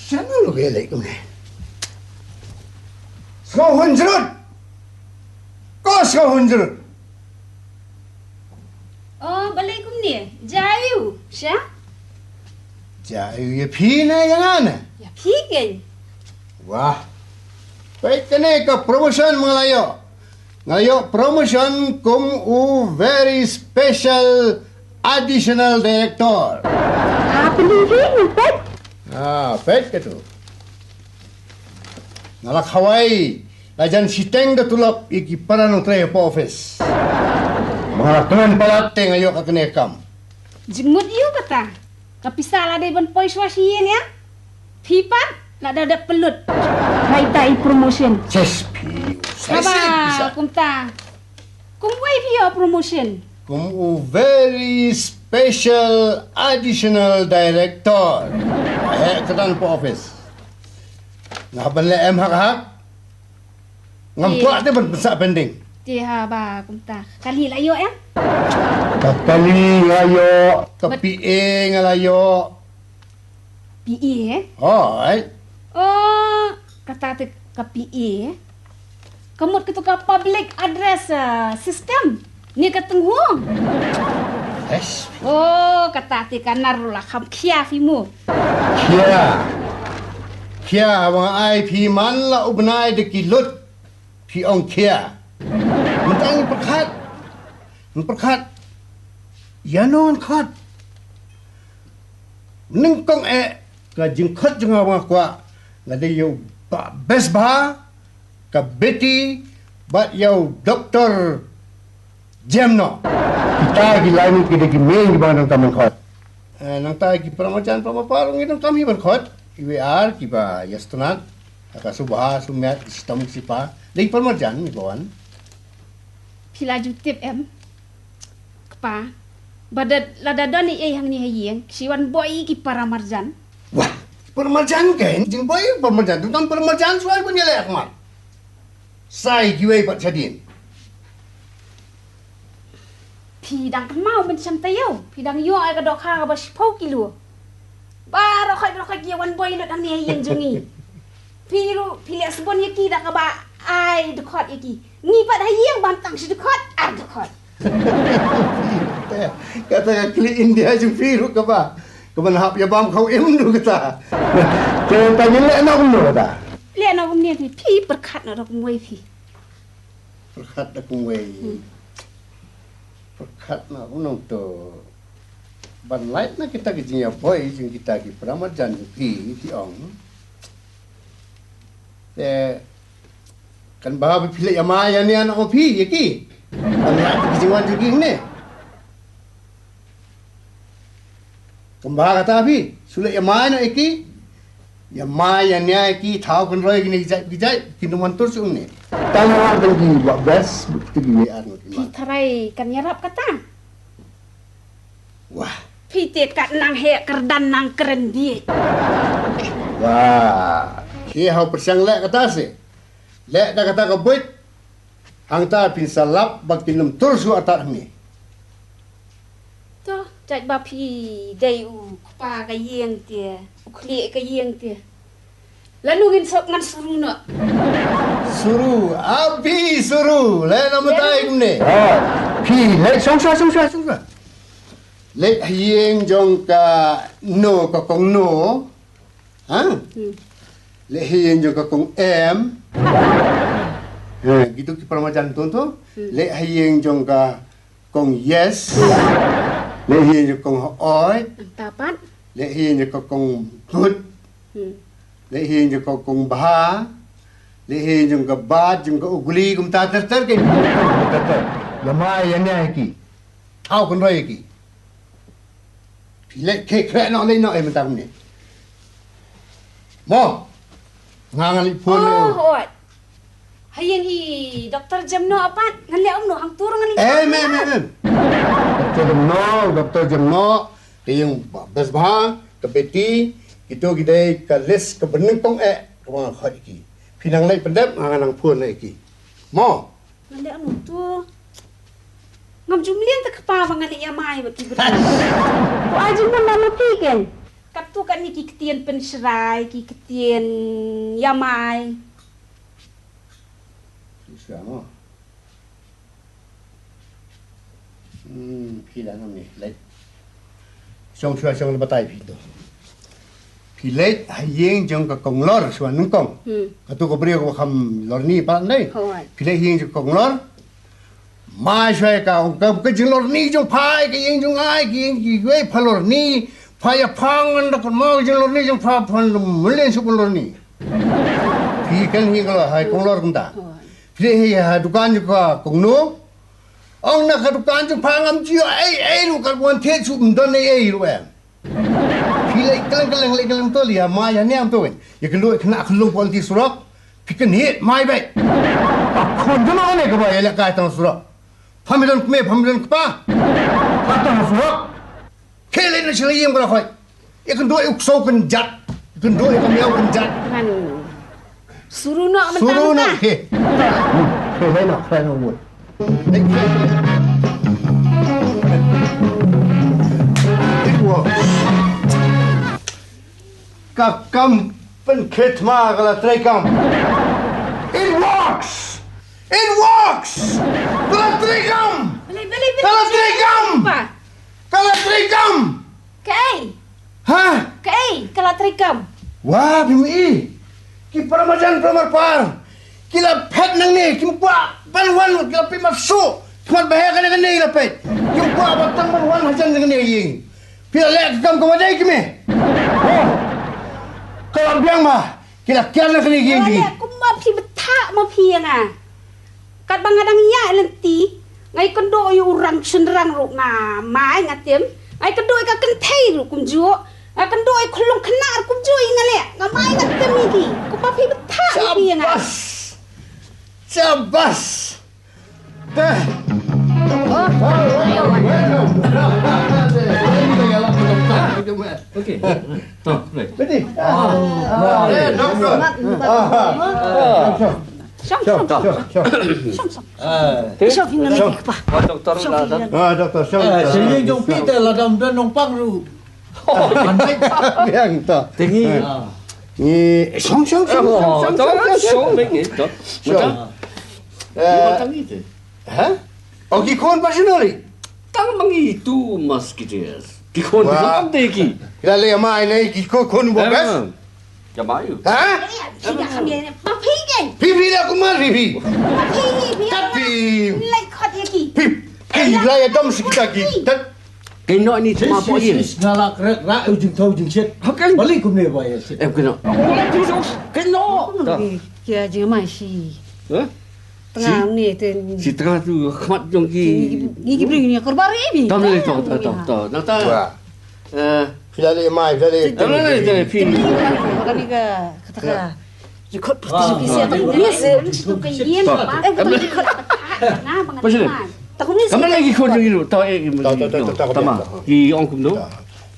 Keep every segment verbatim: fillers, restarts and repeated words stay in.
Shano lo ka leit kumne? Sngewhun jrut. Ko sngewhun jrut. Oh, balei kumne? Jai u, sha? Jai u ïa phi ne ïa nga ne? Ïa phi kein. Wah. Peit kane ka promotion ma nga la ïoh. Nga ïoh promotion kum u very special additional director. Ah, pynlong phi ngan peit. Ah, peit ka tu. Nga la khawai la jan shiteng da tulop ïa ki para nongtrei hapoh office. Ma nga la kren palat te nga ïoh ka kane ka kam. Jingmut ïa u kata. Ka pisa la dei ban poi shuwa shi ïing ïa. Phi pat la da dep pynlut. Hai ta i promotion. Ches phi. Haba kumta. Kumwei phi ïoh promotion? Kum u very special additional director. Heh, ka dang hapoh office. Nga ban leh em hak hak. Ngam kwah te ban pynsah pending. Te haba kumta. Kali la ïoh em? Ka kali nga la ïoh, ka P A nga la ïoh. P A, eh? Hooid. Oh, kata te ka P A, eh? Ka mut katu ka public address, ah, system. Ni ka tynghong. Yes. Oh, kata te ka nar la kham khia phi mo. Khia. Khia, haba nga ai phi man la u bnai da ki lut. Phi ong khia. Mynta ngi pyrkhat. Ngi pyrkhat. Ïano ngan khot? Nyngkong eh ka jingkhot jong nga ba nga kwah, nga dei ïa u Bah Besbha, ka Betty, bad ïa u Doktor Jemno. Kita ki lai ngut ki dei ki main kiba nga donkam ban khot. Eh, nangta ki para marjan para mapar ruh ngi donkam hi ban khot. Iwei ar kiba ïasyntnat ha ka subha sumiat, ki shitom ki shipa. Dei ki para marjan ngi ba wan. Phi la ju tip em, kpa, ba da, lada don ei ei hangne ha ïing, ki shu wan boi ki para marjan. Wah, para marjan kein, jingboi para marjan, tu tang para marjan shuwa ban ïaleh ha khmat. Sa ïa kiwei pat shadien. Phi dang kynmaw ban shim taïew, phi dang ïoh ïa ka dohkha kaba shiphew kilo. Baroh khoit baroh khoit ki ïa wan boi lut hangne ha ïing jong ngi. Phi ruh, phi leh sbun ïa ki da kaba ai dkhot ïa ki. Ngi pat ha ïing bam tang shi dkhot, ar dkhot. Kata ka khlieh India jong phi ruh kaba, kaba nahap ïa bam khaw im ruh kata. Te tang ïa leh noh kumno kata? Leh noh kumne phi, phi pyrkhat noh da kumwei phi. Pyrkhat da kumwei. Hmm. Pyrkhat noh kumno to. Ban lait na kita ki jingïaboi jong kita ki para marjan jong phi, phi ong. Te kan ba phi leh ïa ma ïa nia noh phi ïa ki. Ban lait ki jingwan jong ki ne. Kumba kata phi, shu leh ïa ma noh ïa ki. Ïa ma ïa nia ïa ki, thaw kynroi kine ki jait ki jait, kin ym wan tur shu ne. Tang wan tang ki ba best, bukti ki ïa ar ngut ki ma. Phi tharai kan ïarap kata? Wah. Phi te kat nang heh kyrdan nang kren bieit. Wah. Ki hau pyrshang leh kata se. Leh da kata ka buit. Hangta phin sa lap ba kin ym tur shuh artat hangne. To, jait ba phi dei u kpa ka ïing te, u khlieh ka ïing te. Lano ngin sop ngan suru noh. Suru, abi suru, leh na matai kumne. Ah, phi leh shong sha, shong sha, shong sha. Leh ha ïing jong ka no, ka kong no. Ha? Hmm. Leh ha ïing jong ka kong em. Ha, gitu ki para marjan tu tu. Hmm. Leh ha ïing jong ka kong yes. Leh ha ïing jong ka kong hooid. Nangta pat? Leh ha ïing jong ka kong good. Hmm. Leh ha ïing jong ka kong bha. Leh ha ïing jong ka bad, jong ka ugly, kumta ter ter ki. Ter ter. Ïa ma ïa nia ki. Thaw kynroi ki. Phi leh khreh khreh noh leh noh eh mynta kumne. Mo. Nga ngan leit phone. Oh, hooid. Ha ïing i Doktor Jemno pat ngan leh kumno, hangtu ruh ngan leit. Em, em, em, em. Doktor Jemno, Doktor Jemno, ka ïing ba best bha, ka Betty, kito ki dei ka list kaba nyngkong eh kaba nga khot ïa ki. Phi nang leit pyndep, nga ngan nang phone ïa ki. Mo. Ngan leh kumno tu? Jumlien te kpa ba nga leh ïamai bad ki briew. Ko ai jingmut na mati ken. Katto katne ki ktien pynshrai, ki ktien ïamai. Pynshrai mo. Hmm, phi la ngam ni, leit. Shong shuwa shong la batai phi to. Phi leit ha ïing jong ka Konglor shuwa nyngkong. Hmm. Katu ka briew ka kham lorni pat dei. Hooid. Phi leit ha ïing jong ka Konglor. Mai shwai ka ong ka, ka jinglorni jong pha, ka ïing jong nga, ka ïing kiwei pha lorni, pha ïa pha ngan da ka mo jinglorni jong pha, pha mlien shu lorni. Phi kan hi ka la hai Konglor kumta. Phi hi ha dukan jong ka Kongno. Ong na ka dukan jong pha ngam ju ei ei ruh ka wan thied shu ym don ei ei ruh em. Phi leh kylleng kylleng leh kylleng to leh ïamai ïa niam to. Ïa kynduh ïa khynnah khyllung pon ti surok. Phi kynhied mai beit. Ba khun jong nga ne kaba ïalehkai tang surok. Pham don kmie, pham don kpa. Ba tang surok. Khie leit na sha ïing ba la khoi. Ïa kynduh ïa u ksew kynjat. Ïa kynduh ïa ka miaw kynjat. Kan. Suru noh. Suru noh. Khie. Khie leit noh, khie noh mut. It works. Ka kam pynkhie thma ka la trei kam. It works. It works. Ka la trei kam. Balei, balei, balei? Ka la trei kam. Ka la trei kam. Kaei? Ha? Kaei ka la trei kam? Wa, phim i. Ki para marjan para marpar. Ki la phet nangne, kim kwah ban wan, ki la pynmap shuh. Khmat ba heh kane kane ki la phet. Kim kwah ba tang ban wan hajan nangne ïing. Phi la leh ka kam kaba dei kmie. Oh. Ka la biang ma. Ki la kiar na kane ki ïing. Kumba phi bthah ma phi ïa nga. Katba nga dang ïaid lynti, nga ïakynduh ïa u rang shynrang ruh nga mai nga tim. Nga ïakynduh ïa ka kynthei ruh kumjuh. Nga ïakynduh ïa u khyllung khynnah ruh kumjuh ïa nga leh. Nga mai nga tim ïa ki. Kumba phi bthah ïa ki ïa nga. Shabas. Shabas. Okay. To, play. Betul. Ah. Eh, doktor. Ah. Shong, shong, shong. Shong, shong. Ah. Shong, shong, shong. Shong, shong. Ah, doktor, shong, shong. Ah, doktor, shong. Eh, sha ïing jong phi te lada ym don nongpang ruh. Biang to. Te ngi. Ah. Ngi shong, shong, shong, shong, shong, shong, shong, shong. Shong. Shong. Eh. Ha? Oh, ki khun personally. Tang ma ngi tu mosquitoes. Ki khun, ki khun te ki. Ki la leh ïamai ne ki khun, khun bo best. Ïamai. Ha? Phi phi la kumar phi phi. Kat phi. Leh khot ïa ki. Phi. Phi la ïa dom shi kita ki. Tat. Kynnoh ni thma po ïing. Nga la kret ra u jingthaw jingshit. Balei kumne ba ïa shit. Em kynnoh. Kynnoh. Kia jingmai shi. Hah? Tengah ni tu. Shi tengah tu khmat jong ki. Ni ki bring ni korbar ni. Tam ni to to to to. Nang ta. Eh, phi la leh mai, phi la leh. Tam ni to phi. Kata ka. Record putih phi siap. Ni se. Em kata record. Apa sih? Kamu lagi khun jong ki. Tama. Ki ong kumno.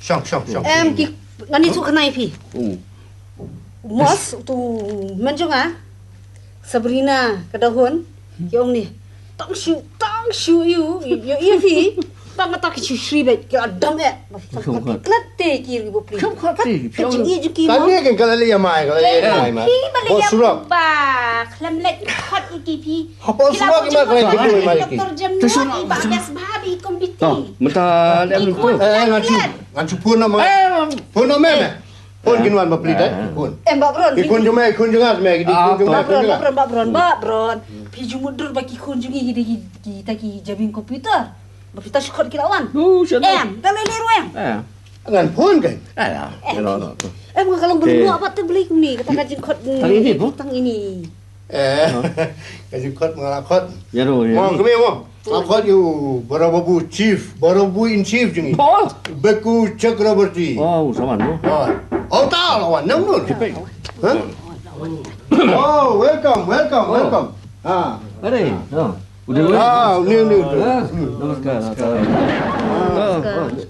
Shong shong shong. Em ki ngani tu kena phi. Mos tu men jong nga. Sabrina ka dahun ki ong ni. Tang shu tang shu yu yu yu phi. Tang ka tak shu shri bet ki adam eh. Klet te ki ri bu pli. Ka jing i ju ki. Ka ni kan ka la leh ïamai ka la leh ïamai. Phi ba leh ïamai. Ba khlem leh khot i ki phi. Hapo surok i ma ka leh ki mai ki. Doktor Jem ni ba best ba bi kompiti. Mata leh tu. Eh ngan chu ngan chu pun nama. Pun nama. Pun kin wan ba pli dai pun. Em ba bron. Pun jong me pun jong nga me ki pun jong me pun jong nga. Ba bron ba bron. Phi ju mut dur ba ki khun jong ngi ki dei ki ta ki jabieng computer. Ba phi ta shu khot ki la wan. Em ba lei lei ruh em. Ngan phone kan. Em nga ka long beli mua ba te beli kumne kata ka jingkhot. Tang ini. Ka jingkhot ma nga la khot. Mo kmie mo. Nga khot ïa u Barababu chief, Barababu in chief jong ngi. Beku Chakraborty. Oh, u Saman mo. Oh ta la wan nang nun. Oh, welcome, welcome, welcome. Ha. Are. Ah, ni ni. Namaskar.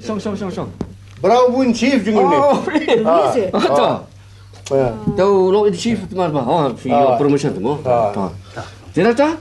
Shong shong shong shong. Barababu in chief jong ngi. Oh. To long in chief tu mar ba. Oh, promotion tu mo. Tira ta?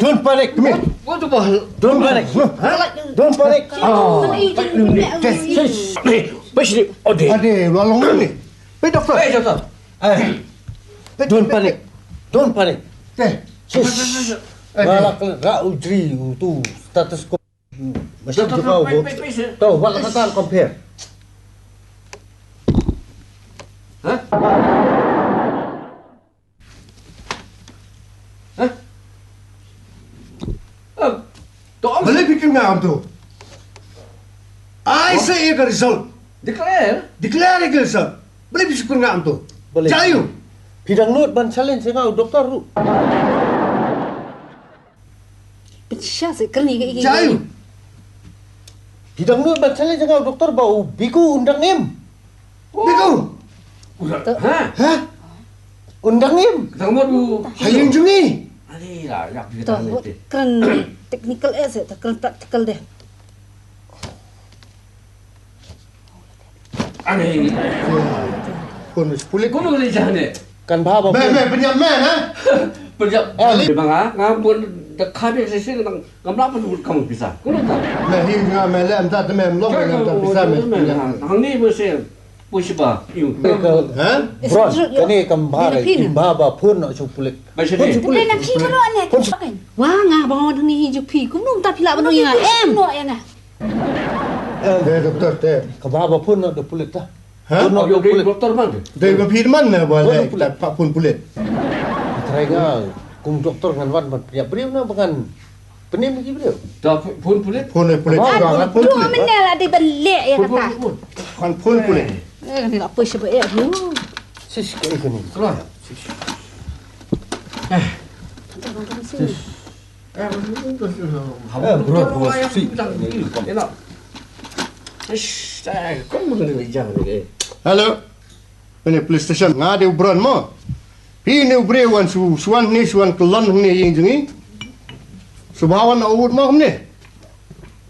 Don't panic. Come here. Don't panic. Don't panic. Oh. Ade, ade, la long ni. Peit doktor. Peit doktor. Don't panic. Don't panic. Te. Shush. Nga la klet ra u jri u tu stethoscope. Machine jong nga u bud. To, wat la kata compare. Hah? Hah? To, balei phi kren ngam to? Ai sa ïa ka result. Declare. Declare ïa ka result. Balei phi kren ngam to? Balei? Jayu. Phi dang nud ban challenge ïa nga u doktor ruh. Pynshai se kren ïa ka. Jayu. Phi dang nud ban challenge ïa nga u doktor ba u Biku un dang im. Biku. Ha? Ha? Un dang im. Dang mut u. Ha ïing jong ngi. Ani la yak phi. To, kren technical eh se, to kren practical de. Ani. Kun pulik. Kun pulik jane. Kan bha ba. Me, me, pynïap me, ha? Pynïap. Eh, li. Ba nga, nga bun da kha bi sisi nang ngam lah pynlut kam pisa. Kun ta. Me hi nga me le am ta me am long me am ta pisa me. Hang ni mo se. Push ba. Yu. Me ka. Ha? Bron, kane kam bha re, kim bha ba phun no chu pulik. Ba sini. Phun chu pulik. Te na phi mo ne. Wa nga ba ngan ni hi ju phi. Kum nung ta phi la ba nung ya. Em. No ya na. Eh, doktor te. Ka bha ba phun no da pulik ta. Ha? Ïoh dei doktor man. Dei ba phi man na ba leh ta phone pulit. Trai nga kum doktor ngan wan ban pynïap briew na ba ngan pynim ki briew. Ta phone pulit. Phone pulit. Phone pulit. Mynne la dei ban leh ïa kata. Kan phone pulit. Eh, ni la poi sha ba eh. Sis ka iko ni. Keluar. Eh. Sis. Eh, bro, bro, si. Hello. Ini police station. Nga dei u Bron mo. Phi ne u briew wan shu, shu wan ne, shu wan kyllon ne ïing jong ngi. Shu ba wan na u wut mo kumne.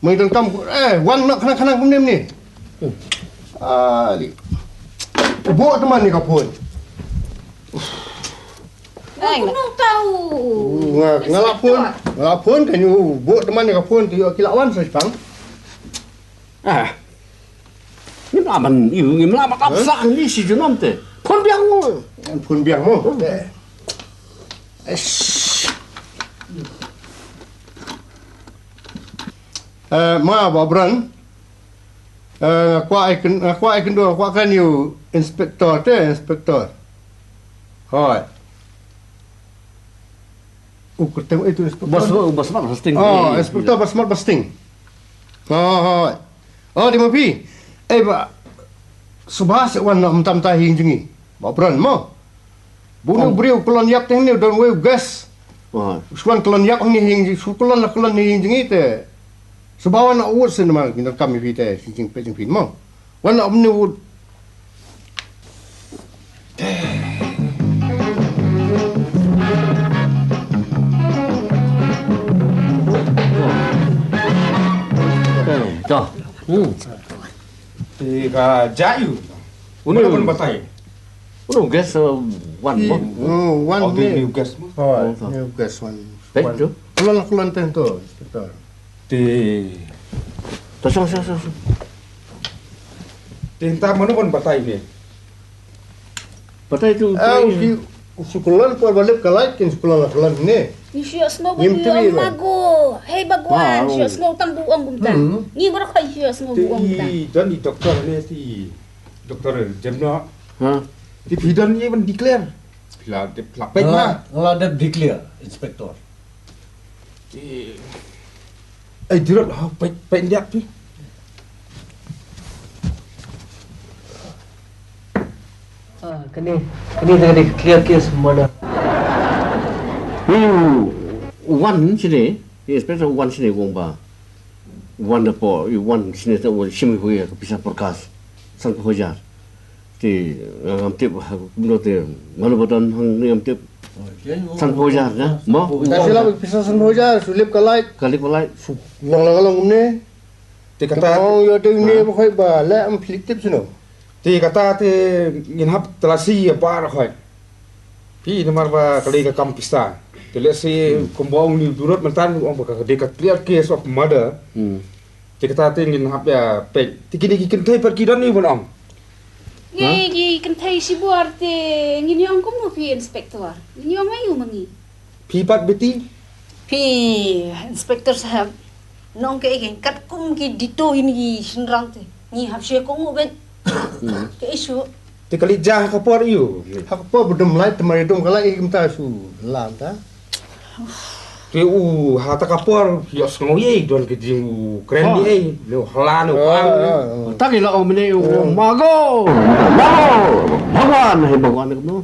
Mai donkam, eh, wan na khnang khnang kumne kumne. Ali. Buh teman ne ka phone. Nga, nga la phone, nga la phone ka ñu buh teman ne ka phone te ïoh ki la wan sa shipang. Ah. Ngim lah ban, ngim lah ban ap sah ni shi junom te. Phone biang mo. Phone biang mo. Eh. Eish. Eh, ma ba Bron. Eh, nga kwah ai kyn, nga kwah ai kynduh, nga kwah kren ïa u inspector te, inspector. Hoi. U kyrteng itu inspector. Bas, bas, bas, bas, sting. Oh, inspector bas, bas, sting. Oh, hoi. Oh, di ma phi. Eh, ba. Subha se wan na mynta mynta hi jong ngi. Ba Bron mo. Bun u briew kyllon ïap te hangne u don uwei u gas. Shu wan kyllon ïap hangne hi jong ngi, shu kyllon la kyllon hi jong ngi te. Shu ba wan na wut sien ma ngi donkam ïa phi te sien jingpeit jong phi mo. Wan na mynne wut. Te ka jia ïa u. Uni un batai. Uni u guest, uh, wan mo. Oh, wan. Oh, ni u guest mo. Oh, ni u guest wan. Peit tu. Kelan kelan ten tu, inspector. Te. Ta song song song. Te ta mano ban batai ni. Batai tu. Ah, ki Shu kyllon por ba lep ka light kin shu kyllon la kyllon ne. Ngi shu ïohsngew ba ngi ong ma go. Hei ba gwan, shu ïohsngew tang ba u ong kumta. Ngi baroh khoit shu ïohsngew ba u ong kumta. Te i don i doktor ne, i doktor Jemno. Te phi don ïa ban declare. Phi la dep, phi la peit ma. Nga la dep declare, inspector. Ai, dei ruh, ha, peit, peit ndiak phi. Ah, kane, kane ka dei clear case murder. Hmm, wan shane, inspector wan shane, u ong ba wan da por, wan shane te u shim ïa ka pisa por kas. Sanphew hajar. Te, eh, ngam tip, ha, kumno te, mano ba don hangne ngam tip. Sanphew hajar na, mo? Ka shu lap pisa sanphew hajar, shu lip ka light. Ka lip ka light. Shu long la long kumne. Te kata, ong ïa dei ne ba khoit ba leh, ym phi tip shano. Te kata te ngin hap talasi ïa baroh khoit. Phi namar ba ka dei ka kam pisa. Te lehse kumba ong ni u Durot mynta u ong ba ka dei ka clear case of murder. Te kata te ngin hap ïa peit. Te kine ki kynthei pat ki don ne ban ong? Ngi ki kynthei shibor te ngin ïa ong kumno phi inspector? Ngin ïa ong aïu ma ngi? Phi pat Betty? Phi inspector saheb. Nong kaei kaei katkum ki dito hi ngi shynrang te. Ngi hap shu kohnguh beit. Kaei shuh. Te ka leit jia ha ka por aïu? Ha ka por ba dum light, te ma dum ka light, ïa kumta shu lam ta. Te u ha ta ka por ïohsngew ïa don ka jing u kren ïa ne u hla ne u pang. Ta ki la ong mynne u ma go. Ma go. Bhagwan, he Bhagwan ne kumno.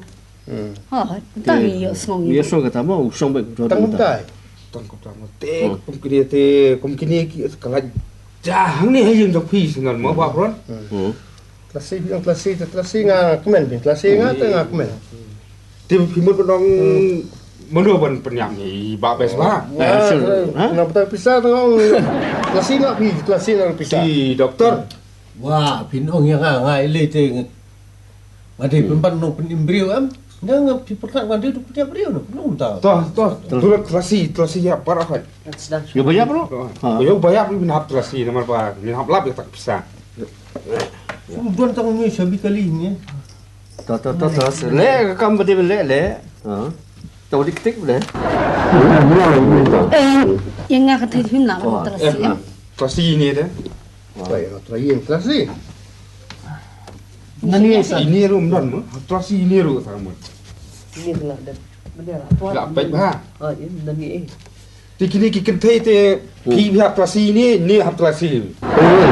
Ha, ta ki ïohsngew ïa. Ïohsngew kata ma u song bek tang kumta. Tang kumta ma te kum kine te kum kine ki ka la jia hangne ha ïing jong phi sngewbha ma ba pron. Klasi, phi ong klasi, te klasi nga kmen, phi klasi nga te nga kmen. Te phi mut ban ong mano ban pynïap ïa i Bah Best ba? Nga, eh, sure. Ha? Nga bteng pisa te nga ong klasi nga phi, klasi nga pisa. I doktor. Wah, phin ong ïa nga, nga i lei te nga dei pynban nong pynim briew em. Nga nga phi pyrkhat nga dei duk pynïap briew no, pynong ta. Toh, toh, turut klasi, klasi ïa para khoi. Ïa ba ïap bro? Ha. Ïa ba ïap phin hap klasi namar ba phin hap lap ïa tak pisa. Shu don tang ngi shabi kali ngi. Ta, ta, ta, ta, le, ka kam ba dei le, le. Ha. Ta dik tik le. Eh, ïa nga ka thei phim na, oh, ta eh, si, eh. Ta si ni de. Ta ïa, ta ïa, ta si. Nani sa? Ini ruh ym don mo. Hap trasi ini ruh sa mo. Ini kena dep. Benda lah. Lah pek ha. Ah, ini nani eh. Te kine ki kynthei te phi hap trasi ini, ini hap trasi.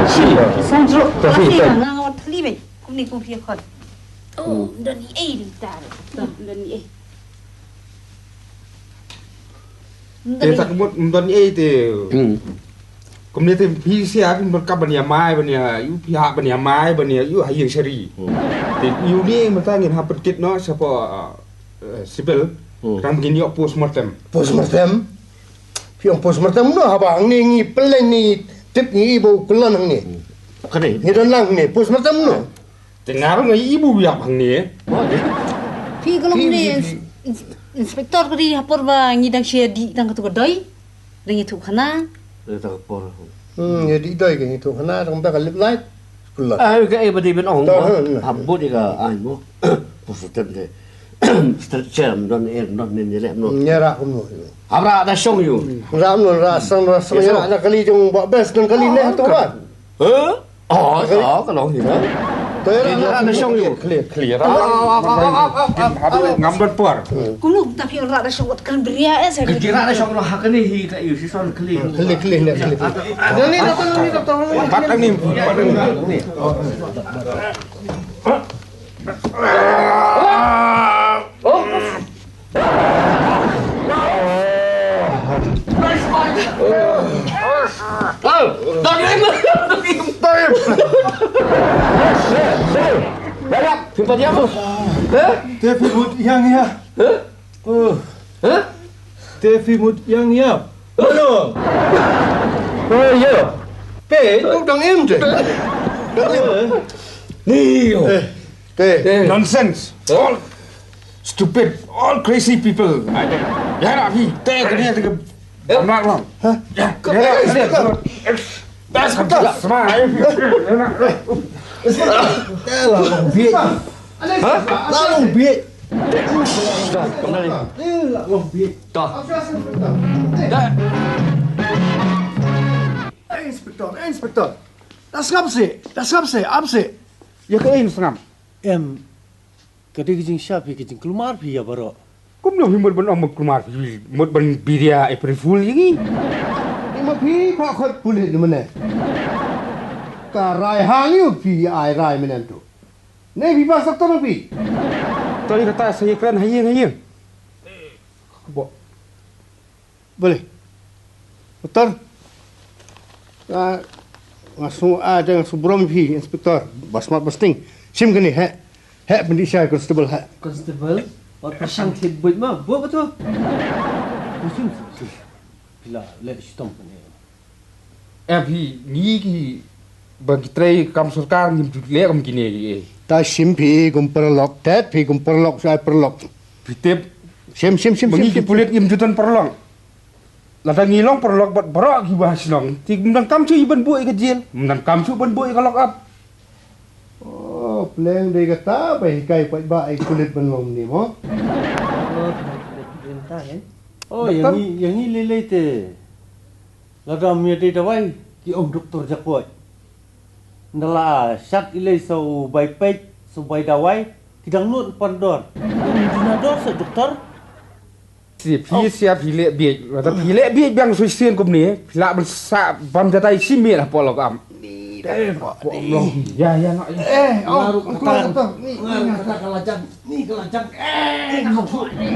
Shi. Song jruk. Trasi. Trasi nga ngat thli be. Kumni kum phi khot. Oh, nani eh di tar. Nani eh. Te tak mut ym don ei te. Hmm. Kumne te phi sia phi ym don kap ban ïa mai ban ïa ïu phi hap ban ïa mai ban ïa ïu ha ïing shari. Hmm. Te ïu ni mynta ngin hap pynkit noh shapoh, eh, civil. Hmm. Tang ngin ïoh postmortem. Postmortem? Phi ong postmortem noh haba hangne ngi pynleng ngi tip ngi i ba u kyllon hangne. Hmm. Kane. Ngi don lang hangne postmortem noh. Te nga ruh nga ïohi ba u ïap hangne. Phi ka long ne ins-, ins-, inspector ka dei ha por ba ngi dang shu ïa dih tang katu ka doi. Dang ïathuh khana. Dei tang ka por. Hmm, ïa dih doi ka ngi thuh khana tang ba ka lip light. Kulot. Ah, ka eh ba dei ban ong. Tang, ha, ha. Ha bud ïa ka ai mo. Pu su tem te. Stretcher don er don ne ne le no. Nya ra kumno. Ha ra da shong ïu. Ra no ra sang ra sang ïa ra da kali jong ba bes don kali ne to ba. Huh? Oh, oh, ka long hi. Te ra na shong ïu. Clear, clear. Ngam ban por. Kumno ta phi ra da shong wat kan bria eh. Ki ra da shong ha kane hi ka ïu si son clear. Clear, clear, clear. Ni ni ni ni. Pat ni. Te phi mut ïa nga ïa. Te phi mut ïa nga ïa. Ano? Oh, ïa. Te tu dang im te. Dang im. Ni yo. Te. Nonsense. All stupid. All crazy people. Ïa ra phi. Te kene te. Amra long. Ha? Ïa. Bas ka bas. Sma. Te la long bi. Ha? La long bi. La long bi. Ta. Inspector, inspector. Da sngap se, da sngap se, ap se. Ïa ka ei sngap. Em, ka dei ka jingshah phi, ka jingkulmar phi ïa baroh. Kumno phi mut ban ong mut kulmar phi, mut ban biria April Fool ïa ngi. Ni ma phi pha khot pulit ni mane. Ka rai hang ïu phi ai rai mane tu. Ne phi ba sak tang phi. Tang kata sa ïa kren ha ïing ha ïing. Bo. Boleh. Doktor. Nga, nga sngew, ah, nga sngew burom ïa phi, Inspector. Ba smat ba sting. Shim kane, heh. Heh, pyndih sha Constable, heh. Constable? Wat pyrshang thied buit ma, buh ba tu. Shim, shim, shim. Phi la leh shitom kane. Eh, phi, ngi ki, ba ki trei kam sorkar ngim ju leh kum kine ki, eh. Ta shim phi kum paralok, tet phi kum paralok, shai paralok. Phi tip. Shim, shim, shim, shim, shim. Ba ngi ki pulit ngim ju don paralok. Lada ngi long paralok bad baroh kiba ha shnong. Te ym donkam shuh ban buh ïa ka jel. Ym donkam shuh ban buh ïa ka lock up. Oh, pleng dei kata ba hikai paidbah ïa ki pulit ban long ne mo. Oh, ïa ngi, ïa ngi lei lei te. Lada ym ïa dei dawai ki ong doktor jakoit. Nda la shat ilei sa u bai peit, sa u bai dawai, ki dang nud pan dor. Ym juna dor sa doktor. Si phi sia phi leh bieit, lada phi leh bieit biang sui sien kumne, phi lah ban sa bam jatai si miet hapoh lock up. Ni da. Eh, hapoh lock. Ya, ya, nak. Eh, oh, ngaruh kata, ni, ni kata kalajang, ni kalajang. Eh, nak hapoh ni.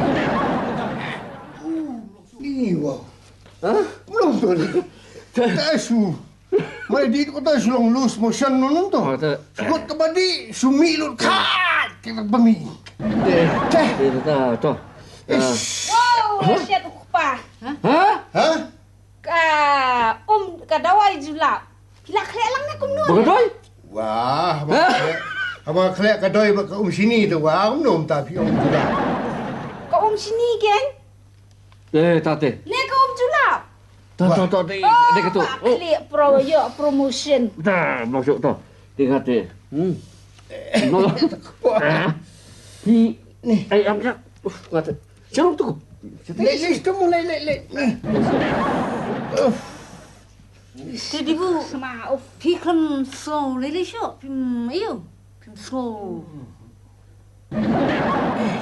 Ni, wow. Ha? Belum tu ni. Tak su. Mai di tu kata su long loose motion nun tu. Oh, tak. Sukut ka badi, su mi lut kat. Kita bami. Teh. Teh. Teh, teh, teh. Ish. Wow, siat u kpa. Ha? Ha? Ka um, ka dawai julap. Phi la khleh lang ne kumno? Ba ka doi? Wah, haba khleh, haba khleh ka doi ba ka um shini tu, wah, um nom ta phi um julap. Ka um shini keng? Eh, ta te. Ne ka um julap. Ta, ta, ta, te, oh, te ka tu. Ba khleh pro, ïoh promotion. Ta, masuk tu. Te ka te. Hmm. No. Phi, ni. Ai, am ka. Uf, ka te. Serum tu. Le, le, tu mu, le, le, le. Te dibu sma of phi khlem so le le sho phi ayo. Phi Sngew.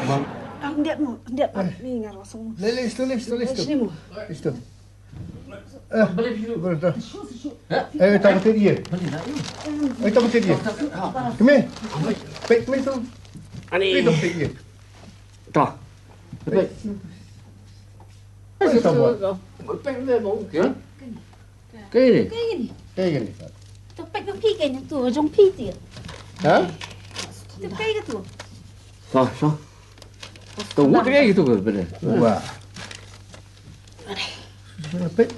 Mang. Ang diat mo, ang diat mo. Ni nga rasa mo. Lele, isto, isto, isto. Sini mo. Isto. Eh, beri dulu. Beri dah. Eh, tak betul dia. Eh, tak betul dia. Kemai. Baik, kemai tu. Ani. Itu betul dia. Dah. Baik. Baik, tak buat. Baik, baik, baik. Hah? Kaei ni? Kaei ni? Kaei ni? To peit ma phi, kaei ni, to jong phi ti. Ha? To kaei ka to? Sa, sa. To ngut kaei ka to ka bene. Wah. Peit.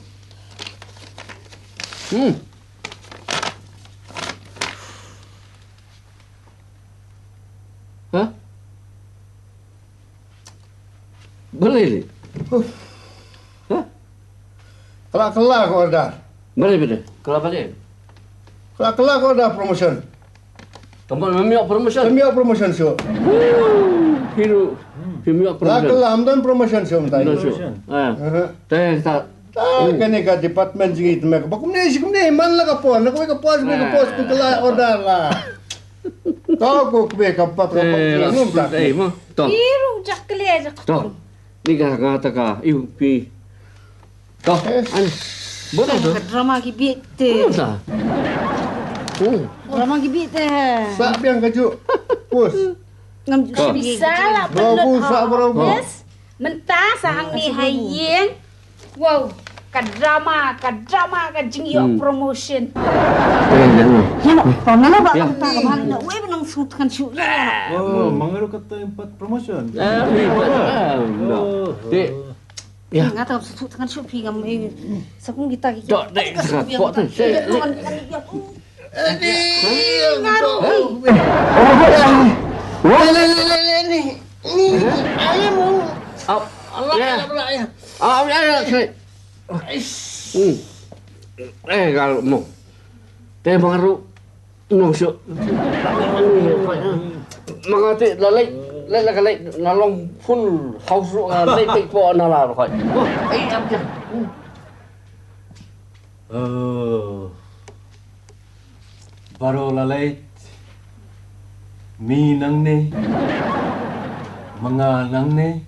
Hmm. Ha? Balei li? Huh. Hah? Kala kala ka order. Balei bide? Kala balei? Kala kala ka order promotion. Kamu mem ïoh promotion? Mem ïoh promotion shuh. Huh. Hiru. Mem ïoh promotion. Kala kala, ym don promotion shuh mynta. Ym don shuh. Ah. Aha. Te ta Ta kane ka department jong ngi te me ka ba kumne shi kumne man la ka por, na kawei ka por, kawei ka por, kawei ka la order la. To ko kawei ka por, ka por, eh, ngum ta. Eh, mo. To. Iru jak kle jak. To. Ni ka nga ta ka, iu pi. To. Yes. An. Bono to. Ka drama ki bit te. Bono ta. Hmm. Drama ki bit te. Sa biang ka ju. Pus. Ngam ju. To. Bisa la. Bro, pus sa, bro. Yes. Mynta sa hangne ha ïing. Wow, ka drama, ka drama, ka jingïoh promotion. Ïa, no, pa nga ba ka ta ka bang na, wei ba nang sut kan shu. Oh, ma nga ruh kata em pat promotion. Ah, ïa, ah, no. Oh, te, oh. Ïa. Nga ta sut kan shu phi ngam, eh, sa kum kita ki. Dok, dek, sekat, pok tu, se, le. Ani, nga ruh. Le, le, le, le, ni. Ni, ayam. Ap, Allah, ya. Allah, Allah, Allah, Allah. Hmm. Eh, kalau mau. Te baru. No, syo. Mangati, lalai, lalai, lalai, nalong full house ro, lalai, tik po, nala, koi. Eh, ap, ya. Oh. Baroh la leit, mi nangne, ma nga nangne,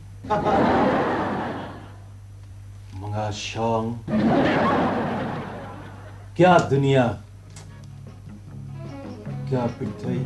ma nga shong. Kya duniya, kya pyrthai.